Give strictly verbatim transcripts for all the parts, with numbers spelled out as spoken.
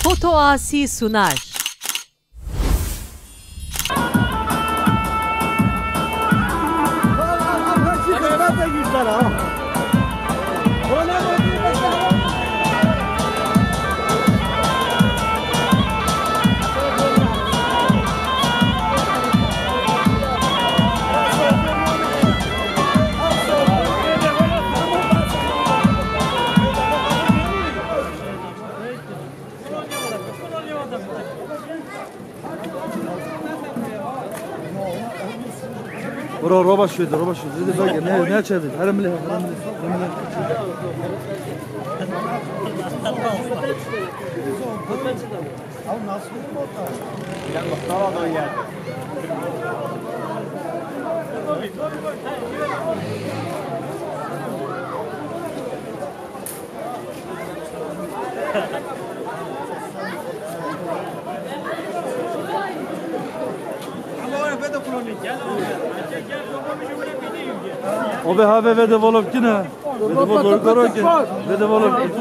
Foto Asi sunar. Bro, roba şöyle, roba şöyle. Dedi bak, ne, ne çevirdin? Heremle, heremle, heremle. O be ha ve ve de volov kine. Ve de volov koro kine. Ve de volov kine.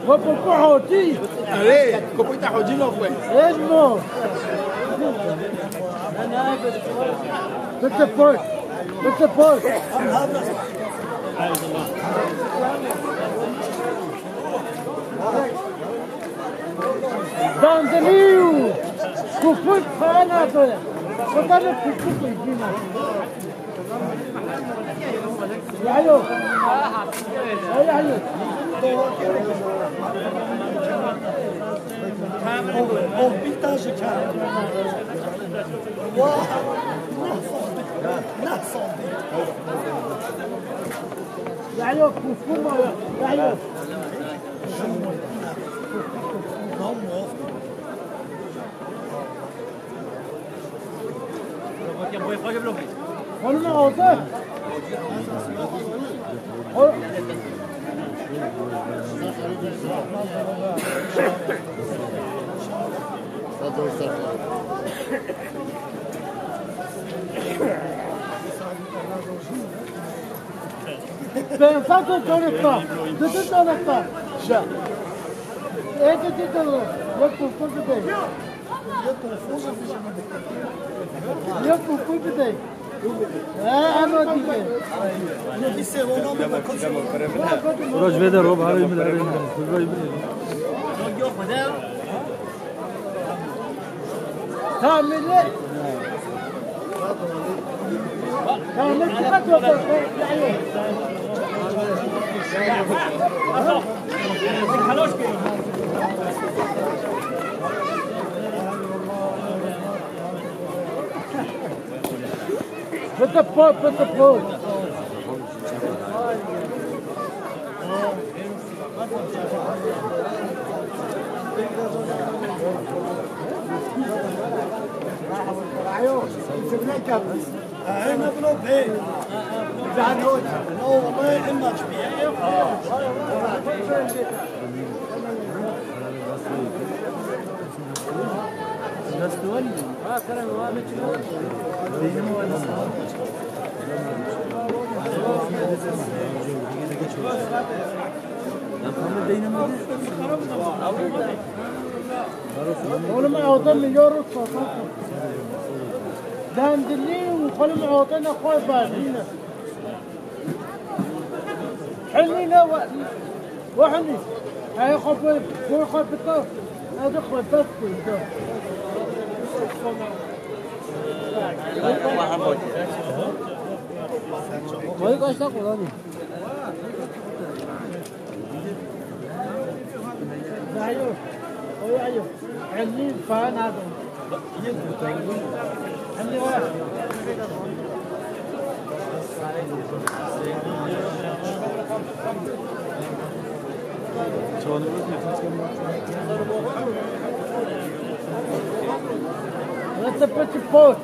Wa papa hotî. Erê, kopita hocî no xwe. Ezmo. Bitte poy. Bitte poy. Dandeliu! Kufur kana doya. Kutane kufur koyuna. Yayo. Yayo. O, o bir taşı kar. Vah! Nasıl? Nasıl? Yayo, kufur mu? Yayo. Oğlum, oldu. Pensa tu tonetta, tu tu tonetta. Şa. E tu tu tu. Yok, tu tu tu. Yok, tu tu tu. Ha, ama tu. Roj vede rob, harayım, harayım. Tahminli. Tahmin çıkart yok. Pıtı po, pıtı po. Oğlum, adam milyon ruh. Dandili, oğlum, adam ne koy bazine. Hınî ne ve, ve hınî. Hey, xwe bi, xwe, xwe bi to. Hadi xwe bes kû. Vay kaç dakika lan? Ayo. Oy, ayo. Elli falan aldım. Nasıl peki pot?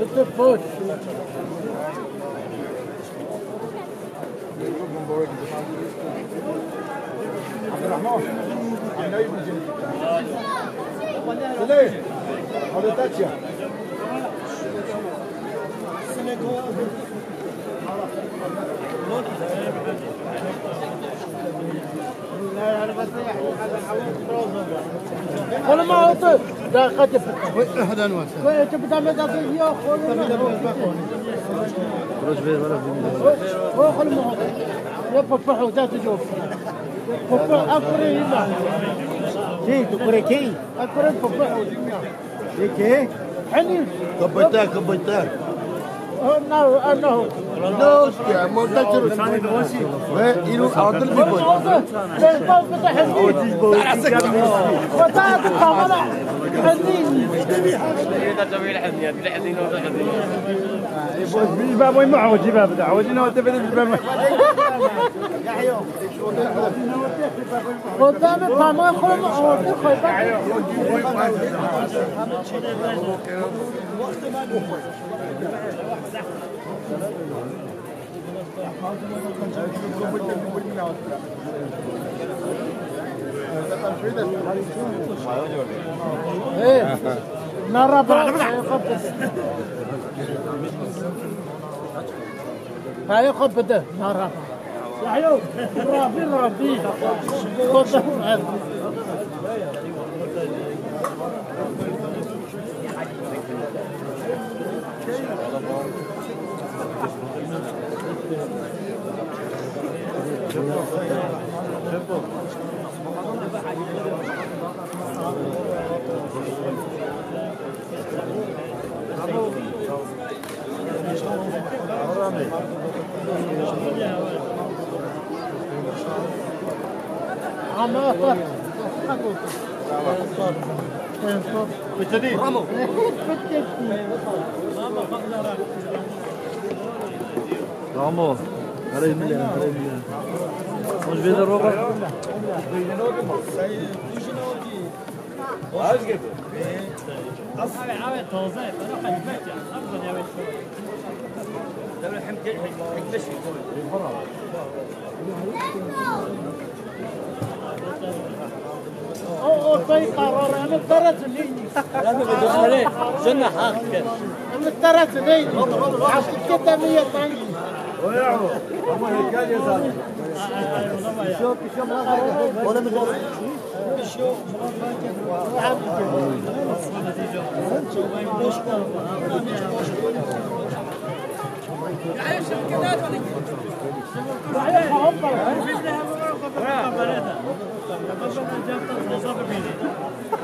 Bitir poş. Abdurrahman, anlayın mı? Süley, Abdültaç ya. Oğlum, altı. Dakika tepki. Koy, eti bir tane daha yok, oğlum. Koy, koy, oğlum. Ya, papa, o da tutuyor. Papa, akure yine. Şey, tu kure key? Akure papa, o da. Peki. Hani? Kabata, kabata. Oh, no, oh, no. No, hostia, monta churro. Ve inu adil bir boy. Sen bak, bu da hani. Otis boy. Bata, tamam. Hani? Boş bir baba mı hocam, baba da hocam, ne oldu, benim babam. Xwedê me parmağê xwe me ortê xwe. Hey, merhaba. Hayır, kapıda. Merhaba. Yahyo, Rabbi, Rabbi. Ramo. Ramo. Herê milê, herê milê. Hoş geldin. O, o, tay kararını tarafı neydi? Sen de hak ver. Ama tarafı neydi? Hakikaten mi yatan? Oğlum,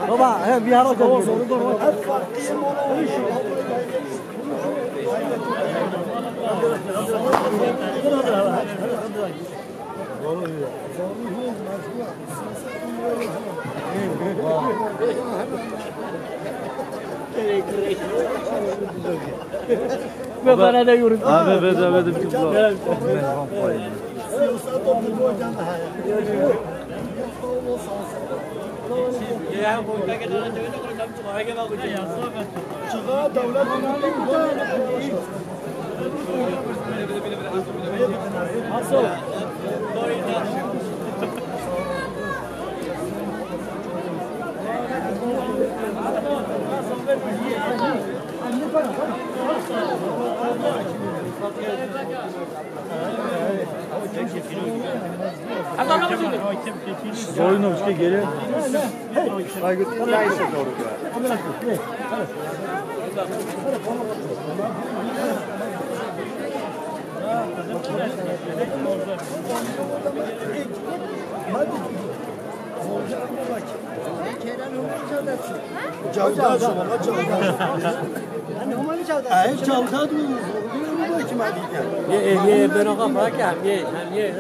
Baba, he, bir ara. Ve bana da yorum. Abi, ben de, ben de bir kız var. Zoyno işte geri. Saygı. Cawda, cawda. Ay, cawda du. Ye, ye, ben o kadar bırak ya, ye, ye.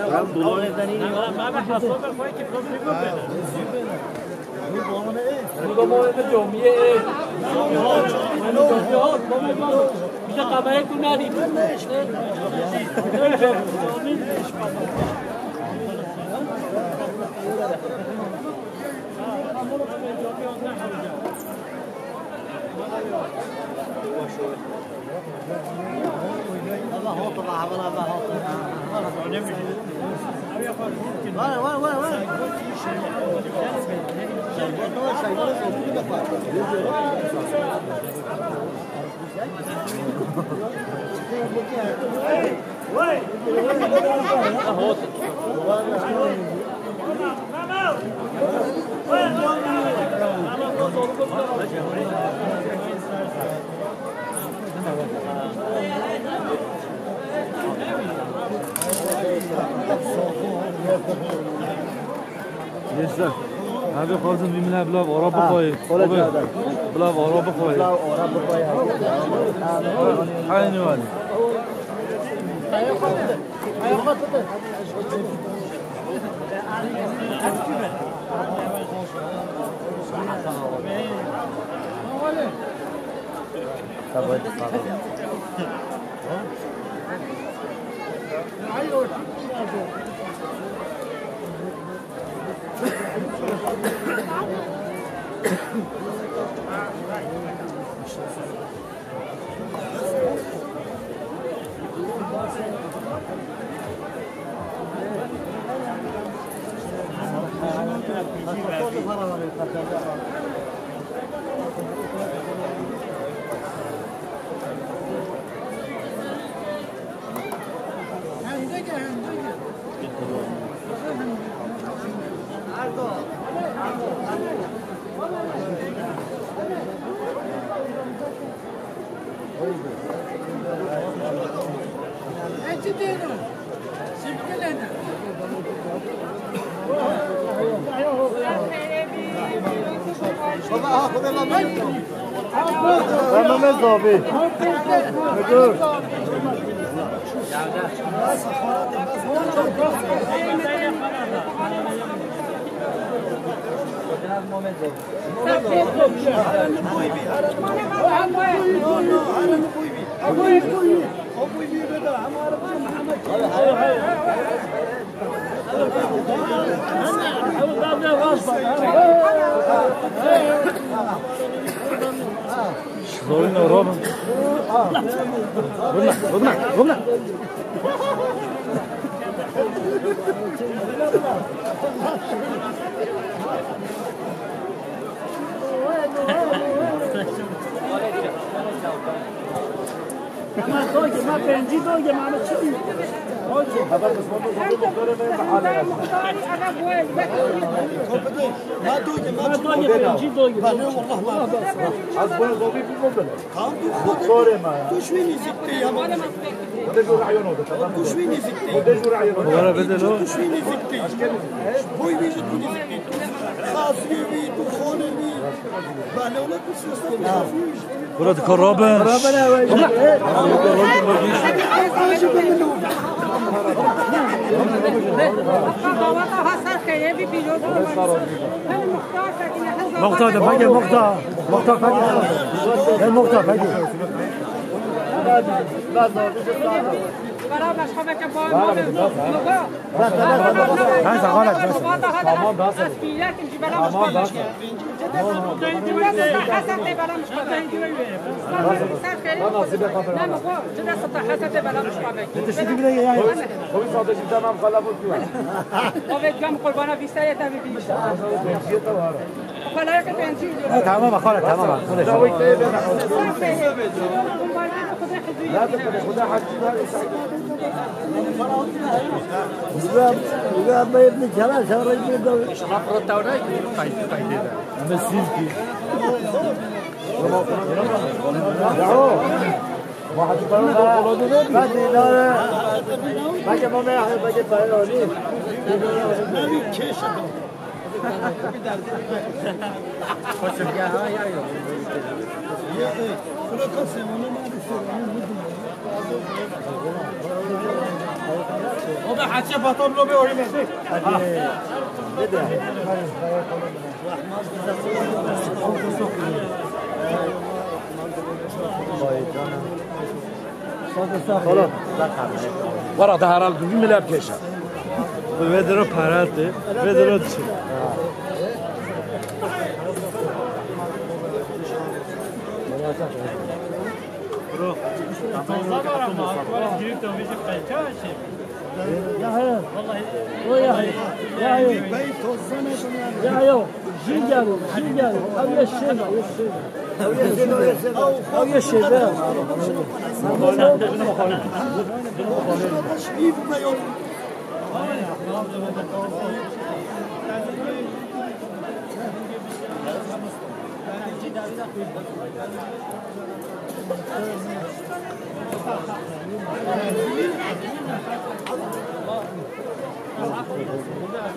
Gençler, hadi kalsın bir mine bila Arap koy. Kola çağda. Bila Arap koy. Bila Arap koy. Aynı var. Tamam, ez abi. Dur. Zorun ne oğlum? Vurma, vurma, vurma. Ma doge, ma pêncî doge, ma çi? Doge. Ma doge, ma doge, pêncî doge. Belê, wallah, ma. Ez bu zobî bilmem. Tamam, tu xwe de, tu şwî nêzîk tê ya. Xwedê jû reyano de, tamam. Tu şwî nêzîk tê. Xwedê jû reyano de. Were bide lo. Tu şwî nêzîk tê. Boy vê jî tu nêzîk tê. Xasiyê wî, tu xonê wî. Bale ola tu sesle xasiyê wî. Bura dikar rabin. Rabin ewe. Muxtar de, peki muxtar. Muxtar, peki. Gel muxtar, peki. Beraber şabeke bağlı. Bas, bas, bas. Bas, bas, bas. Tamam, bas. Tamam, bas. Tamam, xala, tamam. Güzel, güzel, ben bir kere şarayı bir de. Ama siz ki. Yahu. Belki bana, belki para alayım. O da haçe patablo be oyun etti. Wara da herhal dûvî mile pêşe. Vê diro parate, vê diro çi? Toza var ama, akvaryum girip de bizi kaçar şey. Ya he. Vallahi. O ya he. Ya he. Ya he. Jin gel, jin gel. Ev yeşil, yeşil. Ev yeşil, yeşil. Ev yeşil, he.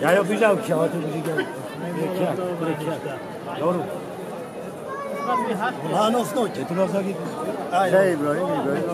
Ya, ya, güzel bir şey, hatır bir şey gel. Bırak ya, bırak ya. Yavrum. Ha, nasıl o? Getir olsa git. Şey, İbrahim, İbrahim.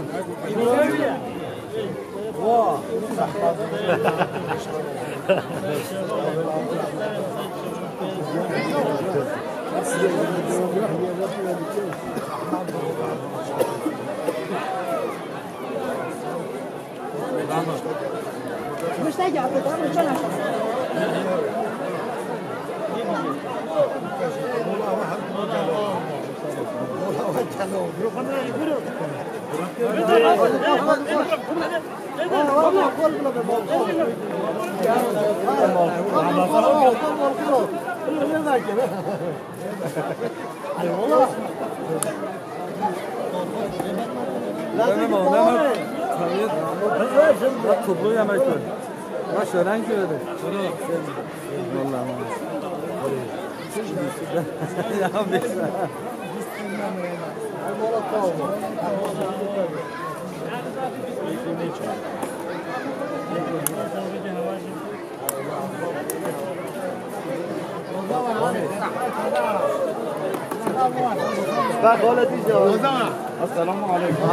Toplu yemek ver. Bak, şöyle şöyle. Vallahi. Ya, bir Esselamu aleyküm.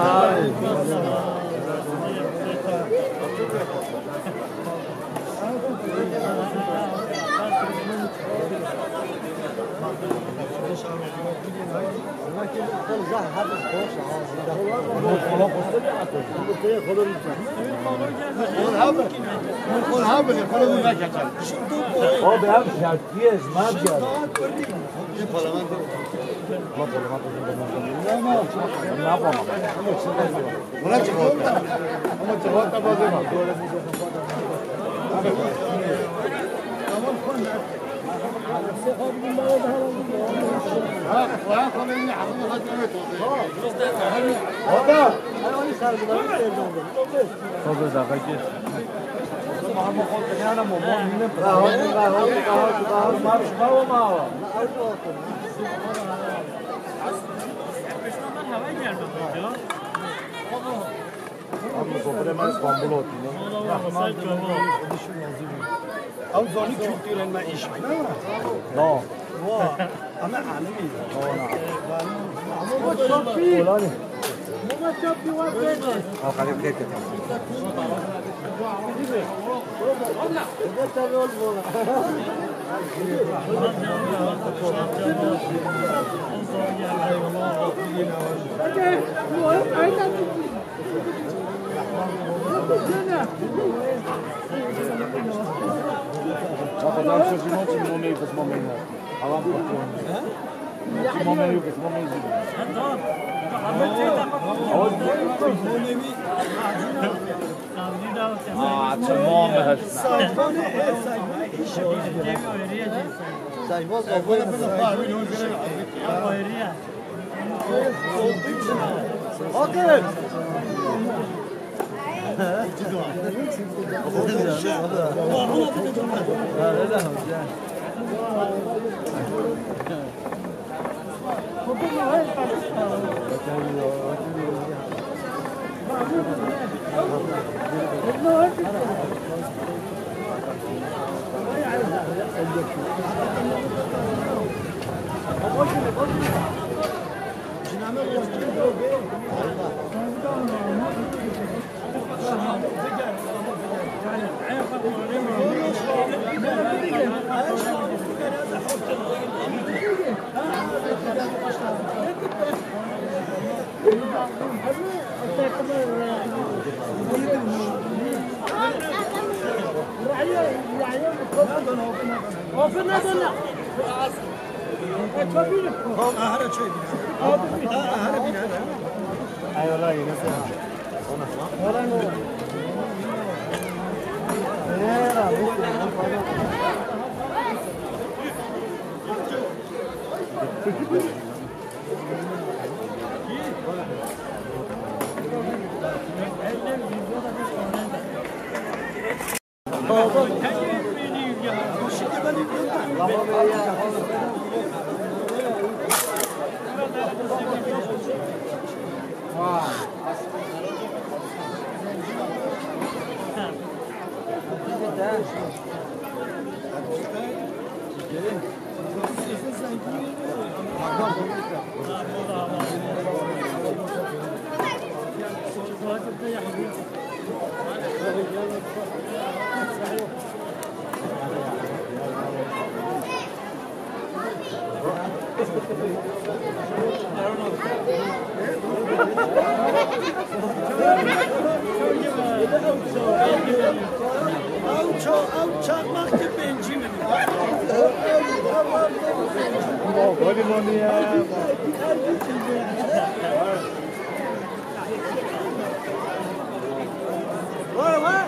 Ew zanî kulturên me îş bike. No. Wa, em ê alimî. Polanî. Bak, adam çocuğun için momeyı kız momeyı. Tamam, bak. Kız momeyı yok, kız momeyı yok. Aa, tamam, evet. Sayfa ne? Evet, sayfa ne? İş yapıyor. Sayfa, sayfa. Bakın. Ew ça-, ew çakmak ki pêncî min. Golî moniye. Var, var.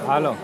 Alo.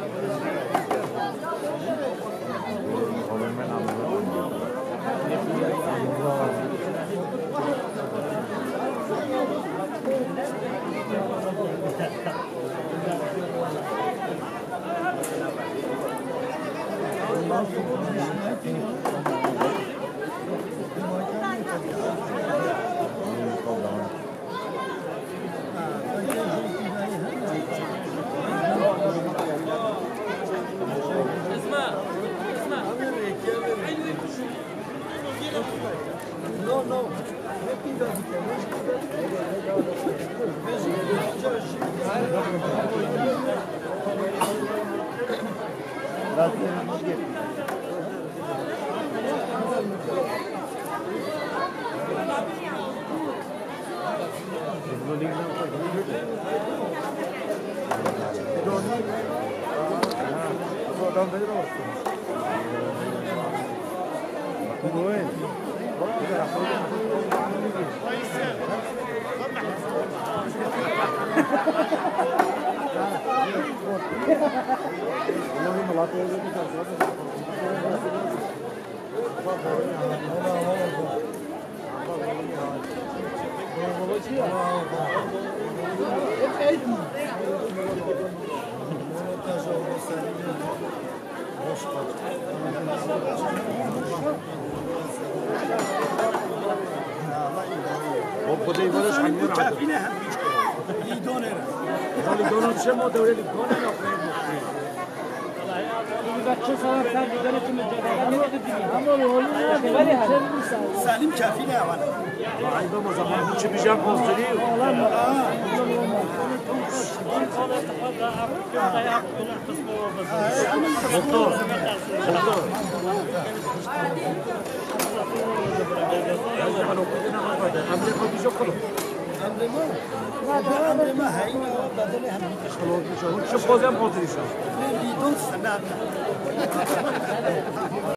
Xwedê were ji heynê re. Kafî ne hem bîş kere. Lîdonê re. Lîdonê çi ma dewrê lîdonê re. Salim kafî ne heval. Ayıp ama zaman bu çıkacak olsun. Doktor. Doktor. Emre ma. Emre ma heyna bedelê hem. Şu pozem oturuşa. Lîdon selam.